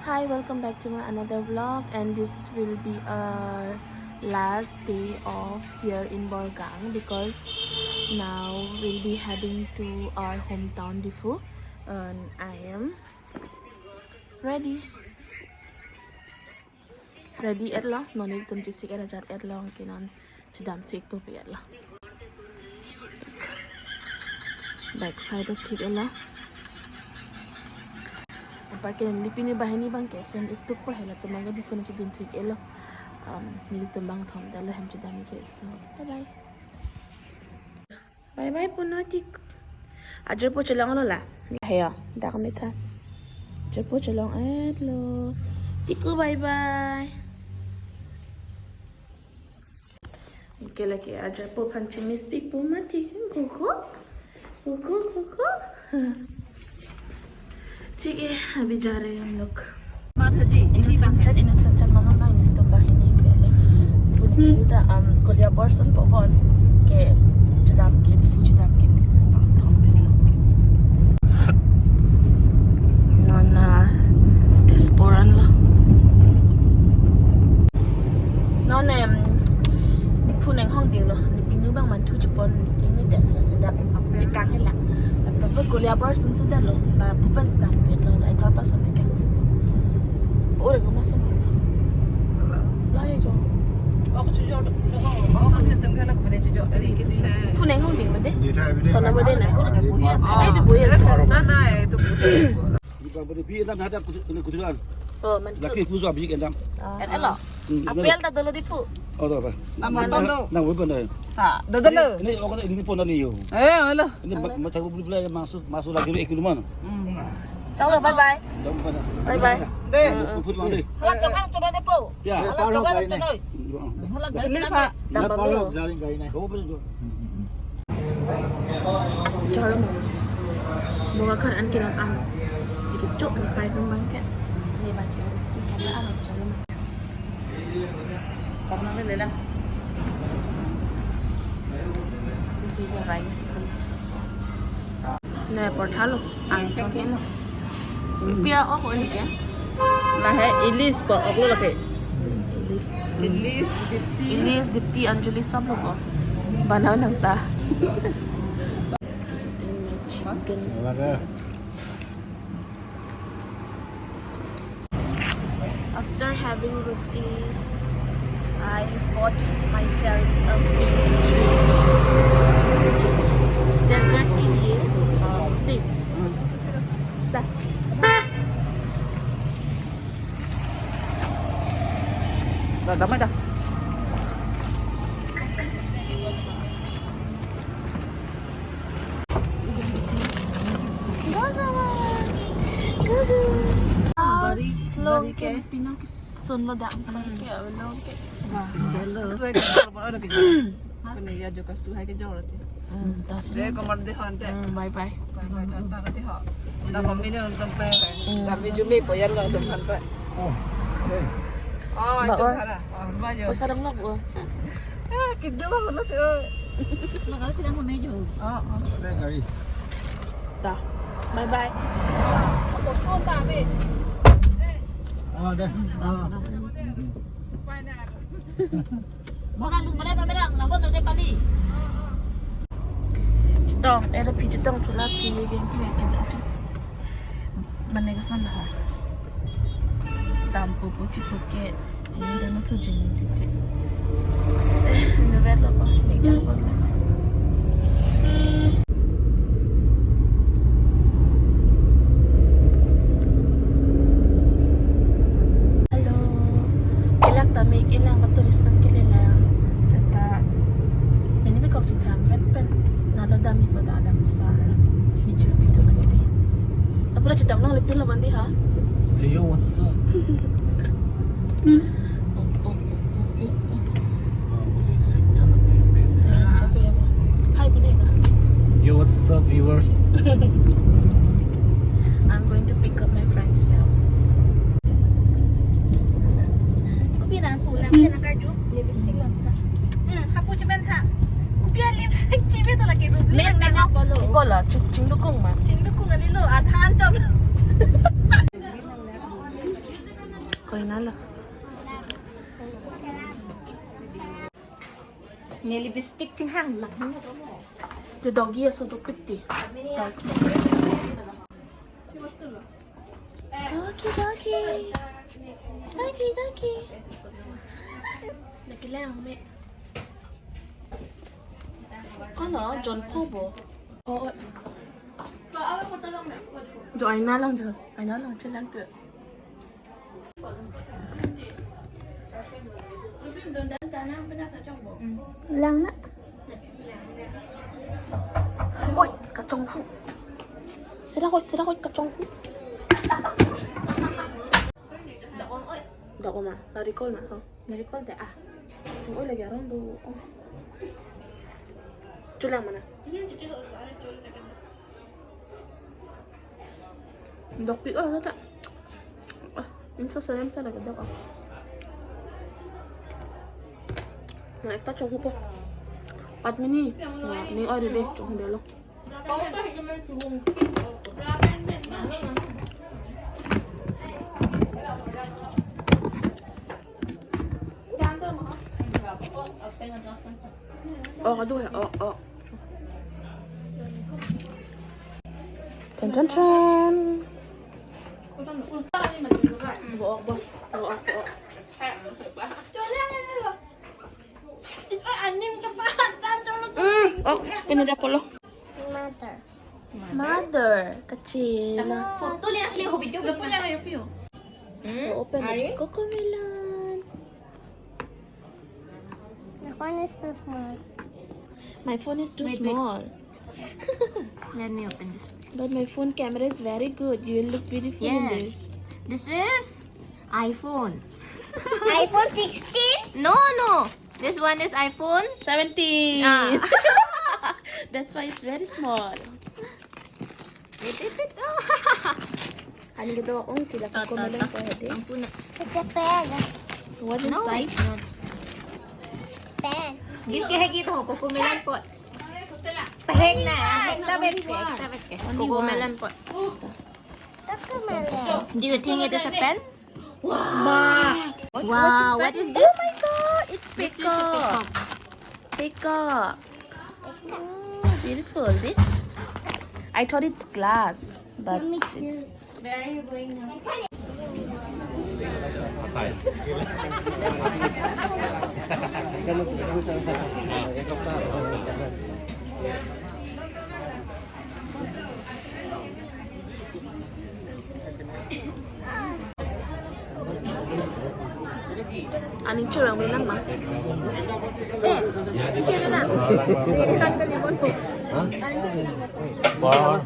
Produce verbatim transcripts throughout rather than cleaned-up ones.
Hi, welcome back to my another vlog, and this will be our last day of here in Borgang because now we'll be heading to our hometown Diphu, and I am ready. Ready etlo, non nelitum chesik et ajat etlo, anke non chedam thu-ikpo pu etlo. Back side thik etlo. Apar ke neli pini banghini abang ke son-iktukpo, halatum abang ke Diphu nangchedun thu-ik etlo. Um, nelitum bang thom detlo hem chedam ke, so bye bye. Bye bye puno tik. Ajirpo chelonglo la. Heyo, dak metha. Ajirpo chelong etlo. Tiku bye bye. Oke, lake ajirpo aphan chemiss-ikpo mati. Kuku. Kuku, kuku. ठीक है, अभी जा रहे हैं हम लोग। Inut sunchat, inut sunchat mama ma nelitum banghini pele. Puni kita, um, Koliabor sunpo bon ke chedam ke, Diphu chedam ke nelitum bang thom pele. Non, uh, Tesporan lo. Non, em, Diphu nanghong dinglo. Pini abang manthu chepon ding ni det la sedak tekang hela. Tapi Koliabor sun sudah lo. Ta pupen sedang pet lo. Ta ithor pason tekang pet. Ore ko masuk mana? Lah ya jo. Aku cuci orang. Aku kan yang tengah aku boleh cuci. Ari kita. Phu nanghong ding made? Kona made na? Ai, di buya. Mana itu? Di bang boleh bi enam ada kutu-, kutu-, kutulan. Oh, manthu. Laki puso abi ke enam. Ah. Elo. Hmm, apel ta dolo Diphu. Oh, apa? Nama apa? Nama apa? Ha, dodolo. Ini, ini, oh, ini pon ni yo. Eh, elo. Ini ma-, ma-, tahu beli-beli masuk, masuk lagi dua kilo mana? Hmm. Chalo, bye bye. Jangan pada. Bye bye. Deh. Ikut mana deh? Hala, coba, coba deh, Po. Ya. Hala, coba, coba. Hala, gari, Pak. Tambah mil. Jaring gari na. Coba beli dulu. Chalo mo. Boga kar an kiran an. Sikit chok ni pai pun bangket. Ni bangket. Ti haba alam chalo mo. Karena ni lela. This is the rice food. Ne porthalo, ang chon heno. Pia ok oli ke? Lahe Ilis po ok lo lake. Ilis. Ilis, Dipti. Ilis, Dipti, Anjali sob lo po. Banao nang ta. Chicken. After having roti, I bought myself a pastry. It's dessert ke liye, uh, thing. Dah. Dah, damai dah. Go, go, go. Go, go. Bari, long bari ke, ke. Pinang ke sun lo dak, bari ke, long ke. Bah, hello. Suai ke jor, mana ada ke jor. Kene ya juga suai ke jor ti. Hmm, tas. Deh, kamar deh, han deh. Hmm, bye bye. Bye bye, tata nanti ha. Nama mili nonton pe. Hmm. Kami jumi po ya lo nonton pe. Oh. Eh. Oh, itu oi. Hara. Oh, rumah jo. Pasarang lo, Bu. Ah, kidu ka mana tu? Makanya tidak mau mejo. Oh, oh. Ada gari. Dah. Bye bye. Aku pun tak habis. Oh, dah. Oh. Mana lu mana pamerang, nabo tu dia pali. Chetong, ada pi chetong chula pi yang tu yang kita. Mane kasan ha. Tampo po chiput ke. Ini dah mau tujuh ni titik. Eh, ini red apa? Ini jangkau. Hello. Ilak tamik ilang batu isang kililang. Tata. Mini bi kok chithang pen. Nalo dami pada adam sar. Ni churu pitu nanti. Apa dah chithang nang lepin lo bandi ha? Hey, yo, what's up? Oh, oh, oh, oh, oh, oh. Hi, Bunega. Yo, what's up, viewers? I'm going to pick up my friends now. Kopi na po lang, kaya na karjo. Lipstick lang. Hmm, hapu chimen ha. Kopi a lipstick chibi to lagi rubi. Men na nga polo. Bola, ching, chingdukong ma. Chingdukong ani lo, adhan chok. Koinala. Neli bistik chinghang lang. The doggy aso dopik ti. Doggy. Doggy, doggy. Doggy, doggy. Lagi lang, me. Kono, John Pobo. Oh. Jo aina lang jo. Aina lang chelang tu. Lang na. Oi, kachonghu. Sira koi, sira koi kachonghu. Dak-om oi. Dak-om ma, narikol ma, ha. Narikol de ah. Oi, lagi arong do. Oh. Chelang mana? Dokpik oh, tata. Ah, minsa serem sa lagi dok oh. Na ekta chonghu po. Padmini. Na, ni oi dede, chonghu delo. Oh, aduh ya, oh, oh. Ten, ten, ten. Bo, bo, bo, bo. Hmm, oh, pini dia polo. Mother. Mother, kecil. Foto lihat lihat video. Foto lihat lihat video. Hmm? Open Ari? Cocomelon. My phone is too small. My phone is too Wait, wait. small. Let me open this one. But my phone camera is very good. You will look beautiful in this. Yes. This is iPhone. iPhone sixteen? No, no. This one is iPhone. Seventeen. Ah. That's why it's very small. Wait, wait, wait. Oh. Ani kedua ong tila Cocomelon ko hadi. Ampun na. It's a pen. What is No, size? It's not. Pen. Give ke hai ki to, Cocomelon po. Pehek na, ekta bet ke, ekta bet ke. Only Cocomelon one. Po. Cocomelon. Do you think it is a pen? Wow. What's, Wow, what's what is inside? This? Oh my God, it's This is a peacock. Peacock. Peacock. Oh, beautiful. This? I thought it's glass, but Let me it's choose. Where are you going now? Ani churang bilang ma? Eh, churang na. Ini kan kali bono. Hah? Ani churang. Wah.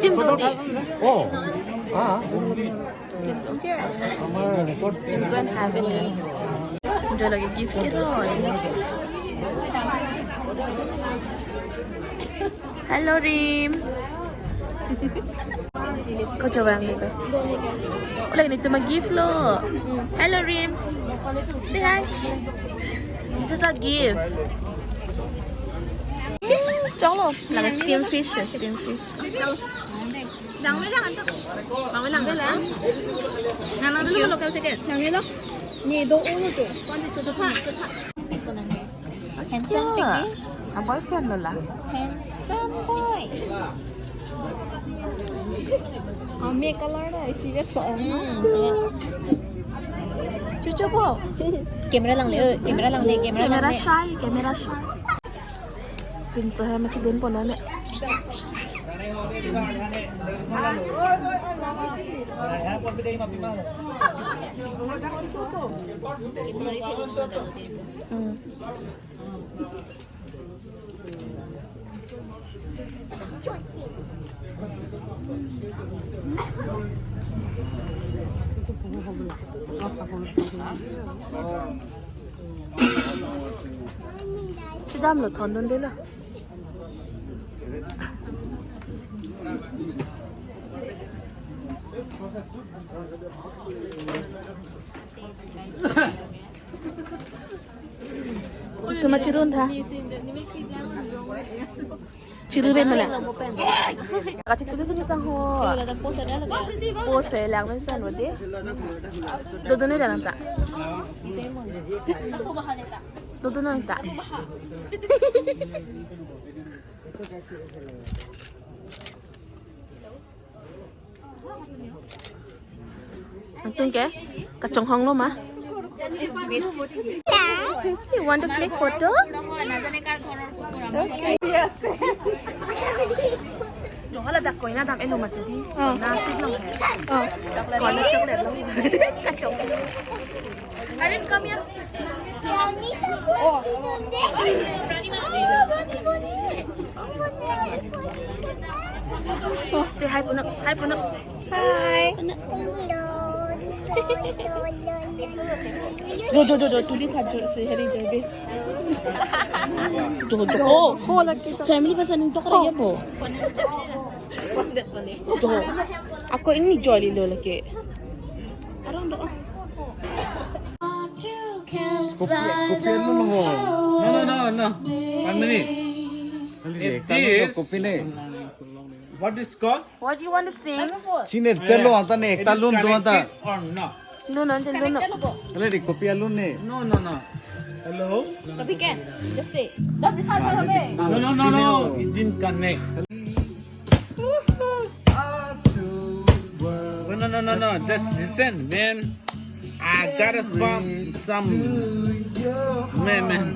Tim dodi. Oh. Ah. Tim dodi. Churang. Go and have it. Enjoy lagi gift kita. Hello, Rim. Ko coba yang itu. Lagi itu ma gift lo. Hello, Rim. Say hi. This is a gift. Cholo, lagi steam fish ya, steam fish. Dang me lang anto. Dang me lang. Dang me lang. Nana dulu local chicken. Dang me lo. Ni do ulo tu. Kuan tu tu tu. Handsome Yeah. Tinggi. A boyfriend lo la. Handsome boy. Ame color da isi ke po. Hmm, so. Chuchu po. Camera lang le, eh, camera lang le, camera lang Camera le. Shy, camera shy. Pinso hai mati dun po na ne. Hmm. Kedam lo thondon de la. Sema chirun tha. Chirure mana? Kachi tuli tuli tang ho. Pose lang men san wadi. Dodo ne lang ta. Dodo ne ta. Nangtum ke kachonghong lo ma? You want to click photo? Yes. Jong hala dak koina dam eno mati di. Oh. Koina sweet long hai. Oh. Chocolate, chocolate long. Kachong. Karin, come here. Say hi, Punok. Hi, Punok. Hi. Do, do, do, do. Tuli tha jo, say hi, Jorbi. Do, do. Oh, ho lagi. Family pasaning tok lagi bo. Do. Ako ingni jolilo lagi. Arong do. Kopi, kopi alun ho. No, no, no, no. One minute. It is, kopi ne. What is called? What do you want to sing? Sine telo anta ne, ekta lun do anta. It is connected or not? Lun ante lun. Kale di kopi alun ne. No, no, no. Hello? Tapi kan, just say. No, no, no, no. It didn't connect. No, no, no, no, no. Just listen, man. I gotta find some. Man, man.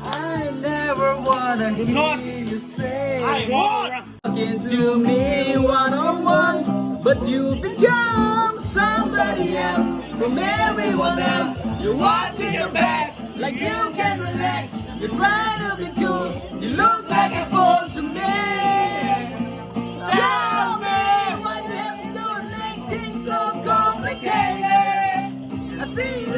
I never wanna Do not. Hear you say I want. Talking to me one on one, but you become somebody else from everyone else. You're watching your back like you can relax. You try to be cool, you look like a fool to me. Tell me why you have to make things so complicated. I see you